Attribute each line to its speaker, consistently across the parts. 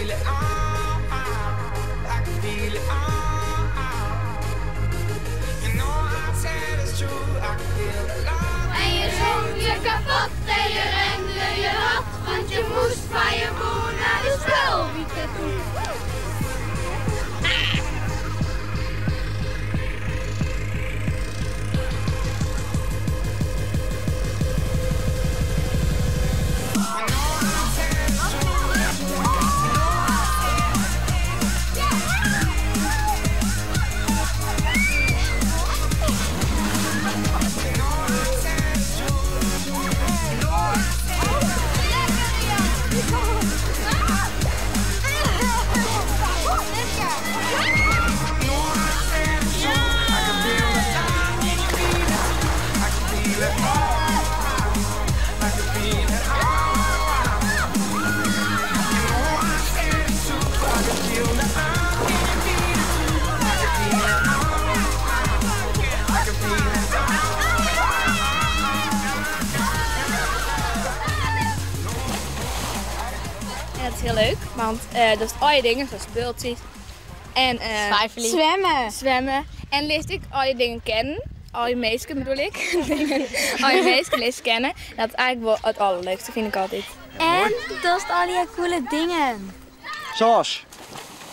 Speaker 1: feel it all. I can feel it all. You know I said it's true. I can feel the love.
Speaker 2: En je zong je kapot en je rende je rot, want je moest van je moe naar de spulwieken toe.
Speaker 3: En dat is heel leuk, want dat is al je dingen, zoals speeltjes. En
Speaker 4: Zwijfelen.
Speaker 3: Zwemmen. Zwemmen. En leest ik al je dingen kennen. Al je meisjes bedoel ik. Al je meisjes leest kennen. Dat is eigenlijk wel het allerleukste, vind ik altijd.
Speaker 4: En dat is al die coole dingen.
Speaker 5: Zoals?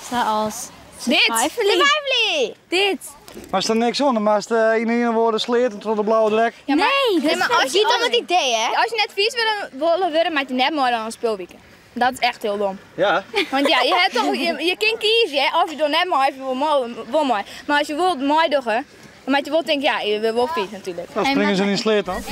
Speaker 4: Zoals.
Speaker 3: Dit.
Speaker 4: Zwijfelen.
Speaker 3: Dit.
Speaker 5: Maar is er niks onder, maar als de in een woorden sleert en tot de blauwe drek.
Speaker 3: Ja, maar,
Speaker 4: Nee, dat
Speaker 3: nee, maar
Speaker 4: is
Speaker 3: als je
Speaker 4: niet om het idee, hè?
Speaker 3: Als je net vies wil worden, maak je net mooier dan een speelweekend. Dat is echt heel dom.
Speaker 5: Ja.
Speaker 3: Want ja, je hebt toch, je kan kiezen, hè? Of je doet net mooi, of je wil mooi, wil mooi. Maar als je wilt mooi doen, dan moet je wel denken, ja, je wil wel vies natuurlijk.
Speaker 5: Dan springen ze in sleet dan.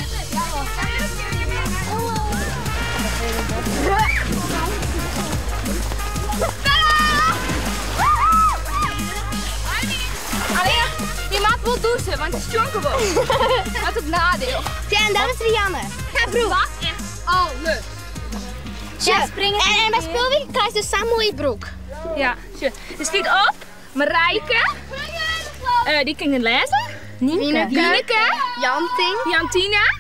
Speaker 3: Alleen, je mag wel douchen, want het is jonker wel. Dat is het nadeel.
Speaker 4: Ja, en dat is Rianne. Ga broek.
Speaker 3: Dat is echt alles.
Speaker 4: Ja, springen. En bij speelweek krijg je dus zo'n mooie broek.
Speaker 3: Ja, tje. Er staat op Marijke, die kan het lezen.
Speaker 4: Nienke.
Speaker 3: Nienke,
Speaker 4: Janting.
Speaker 3: Jantina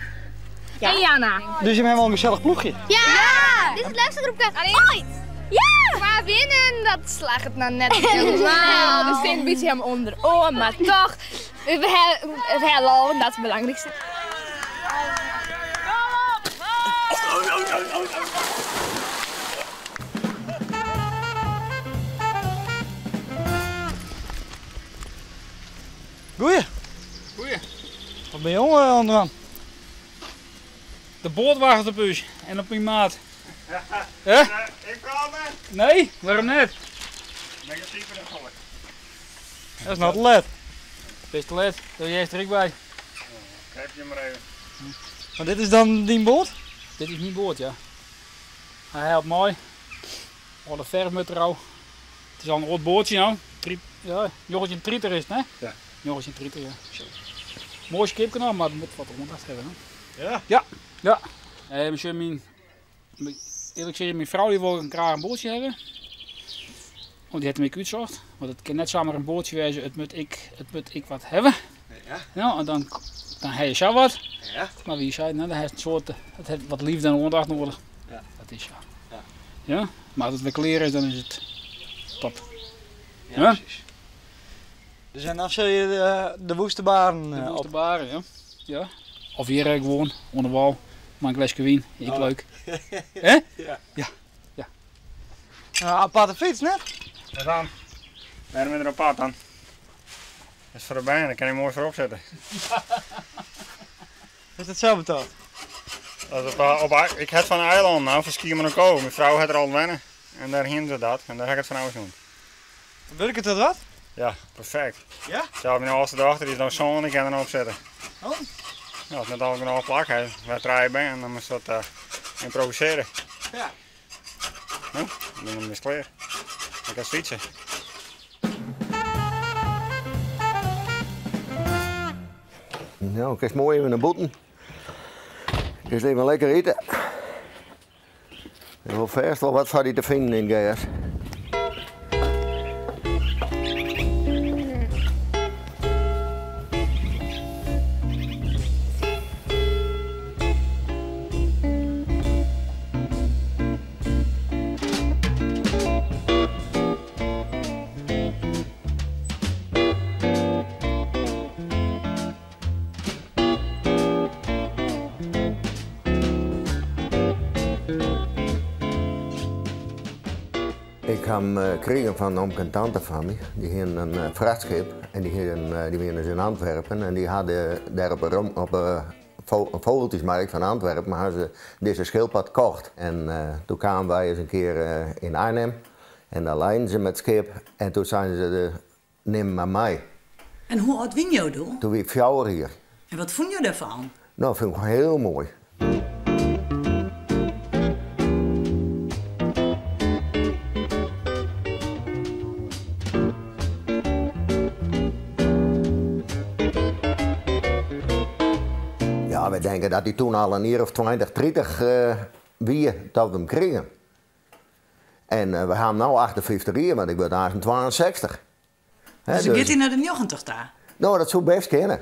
Speaker 3: en Janna.
Speaker 5: Dus je hebt wel een gezellig ploegje.
Speaker 4: Ja! Dit is het leukste groepje ooit! Ja!
Speaker 3: Maar winnen, dat slaagt het nou net niet helemaal. We zitten een beetje helemaal onder. Oh, maar toch. We hebben lol, dat is het belangrijkste.
Speaker 5: Goeie.
Speaker 6: Goeie.
Speaker 5: Wat ben je jongen onderaan?
Speaker 6: De boot wacht op u en op mijn maat. Hè?
Speaker 7: Ik praat net.
Speaker 6: Nee, waarom net?
Speaker 7: Ben ik super in volk.
Speaker 5: Dat is not let.
Speaker 6: Best te let, daar jij er ik bij.
Speaker 7: Geef je maar even.
Speaker 5: Maar dit is dan die boot?
Speaker 6: Dit is mijn boot, ja. Hij helpt mooi. Al de verf met trouw. Het is al een oud bootje nou. Ja, jongetje een trieter is het, hè?
Speaker 7: Ja.
Speaker 6: Jongetje een trieter, ja. Mooi schipkanaal, maar het moet wat aandacht hebben, hè?
Speaker 5: Ja?
Speaker 6: Ja, ja. Misschien mijn, eerlijk gezegd, mijn vrouw die wil graag een bootje hebben. Want die heeft hem uitgezocht. Want het kan net zomaar een bootje wezen, het moet ik wat hebben.
Speaker 5: Ja.
Speaker 6: Nou, en dan heb je zo wat.
Speaker 5: Ja.
Speaker 6: Maar wie zei, nou, dan heeft een soort, het heeft wat liefde en aandacht nodig.
Speaker 5: Ja.
Speaker 6: Dat is zo.
Speaker 5: Ja.
Speaker 6: Ja? Maar als het weer kleren is, dan is het top.
Speaker 5: Ja,
Speaker 6: Ja?
Speaker 5: precies. Dus en dan zul je de woeste baren,
Speaker 6: De
Speaker 5: op.
Speaker 6: woeste baren, ja. Ja. Of hier gewoon, onder de wal, maar een glasje wijn, ik
Speaker 5: Oh.
Speaker 6: leuk. Hè?
Speaker 5: Ja.
Speaker 6: Ja. Ja.
Speaker 5: Nou, aparte fiets, net?
Speaker 7: Wat dan? Waarom is er apart dan? Dat is voor de bijen, daar kan je mooi voor opzetten.
Speaker 5: Is dat zelf betaald?
Speaker 7: Dat is ik heb van eiland nou, van Schiermonnikoog. Mijn vrouw had er al wennen. En daar hing ze dat. En daar heb ik het van ouders doen.
Speaker 5: Werkt het dat wat?
Speaker 7: Ja, perfect.
Speaker 5: Ja?
Speaker 7: Zelf mijn oudste dochter, die is nou zoon, ik kan er nou opzetten.
Speaker 5: Oh.
Speaker 7: Ja, als het net al genoeg plak heeft, wij draaien bij en dan moest dat improviseren.
Speaker 5: Ja.
Speaker 7: Nou, dan is het klaar. Ik kan fietsen.
Speaker 8: Nou, ik is mooi even naar boeten. Ik is even lekker eten. Er wil vast wel wat van die te vinden in het gras. Ik ha him krigen fan omke en tante fan my. Dy hienen in frachtskip en dy hienen, dy wienen dus yn Antwerpen en dy hadden dêr op de op de vogeltjesmarkt fan Antwerpen ha se dizze skilpad kocht. En doe kamen wy ris in kear yn Arnhem en dan leinen se mei it skip en toen seinen se nim him mar mei.
Speaker 9: En hoe âld wiene jo doe?
Speaker 8: Doe wie ik 4 jier.
Speaker 9: En wat fûn jo dêrfan?
Speaker 8: No, fûn ik hiel moai. Ja, wy denke dat hy toen al in jier of 20, 30 wie dat we him krigen. En we ha him no 58 jier, want ik wurd aanst 62.
Speaker 9: Dus dan giet hy nei de 90 ta?
Speaker 8: No, dat soe bêst kinne.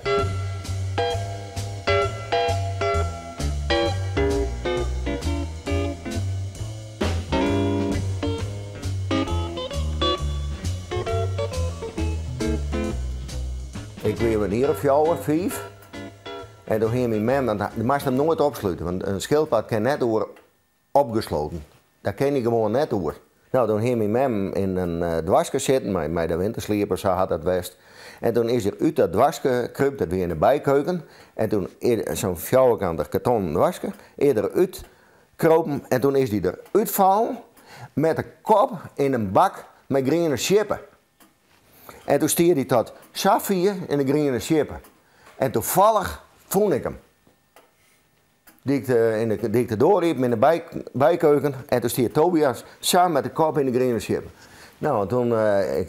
Speaker 8: Ik wie in jier of 4, 5. En doe hie myn mem, want do moatst him noait opslute, want in skilpad kin net oer opgesloten. Dêr kin hy gewoan net oer. No, doe hie myn mem yn in doaske sitten, mei de winterslieper, sa hat dat west. En toen is er út dat doaske krûpt, dat wie yn de bykeuken, en toen sa'n fjouwerkantich kartonnen doaske, is er út kropen en toen is dy der útfallen met de kop yn in bak mei griene sjippe. En toen stie dy tot safier yn de griene sjippe. En toevallig fûn ik him. Die ik de, de doar iepen yn de bykeuken en toen stie Tobias sa met de kop yn de griene sjippe. No, en toen,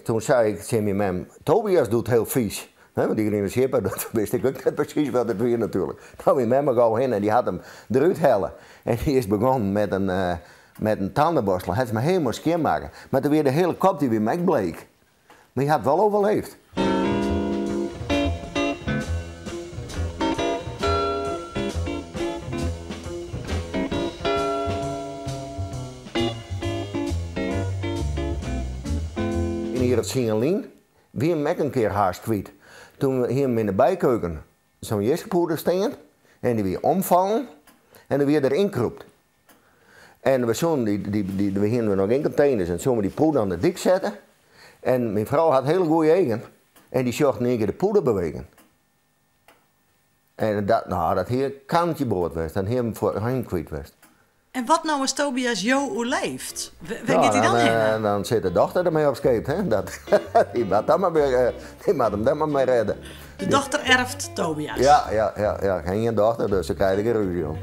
Speaker 8: toen sei ik tsjin myn mem, Tobias doet heel vies. Hè, want dy griene sjippe, dat wist ik ek net presys wat it wie natuerlik. No, myn mem gau hinne en dy hat him derút helle. En dy is begonnen met in, met in tandenborstel. Hat se him hielendal skjinmakke. Mar toen wie de hiele kop dy wie ek bleek. Mar hy hat wol overleefd. Yn jier 10 lyn wie him ek in kear haast kwyt. Toen hie him yn de bykeuken sa'n jiskepoeder stean en dy wie omfallen en der wie der ynkrûpt. En we soenen dy, dy, dy, we hienen noch gjin konteners en soenen we dy poeder oan de dyk sette. En myn frou hat hiele goede eagen en dy sjocht in ien kear de poeder bewegen. En dat, no, dat hie kantje board west, dan hie him foar him kwyt west.
Speaker 9: En wat no as Tobias jo oerleeft? Wêr giet hy dan hinne?
Speaker 8: Dan sit de dochter dermei op skeep. Hè? Dat, dy moat dan mar wer, dy moat him dan mar mei rêde.
Speaker 9: De dochter erft Tobias?
Speaker 8: Ja, ja, ja, ja. Ik ha ien dochter, dus se krije der gjin rúzje om.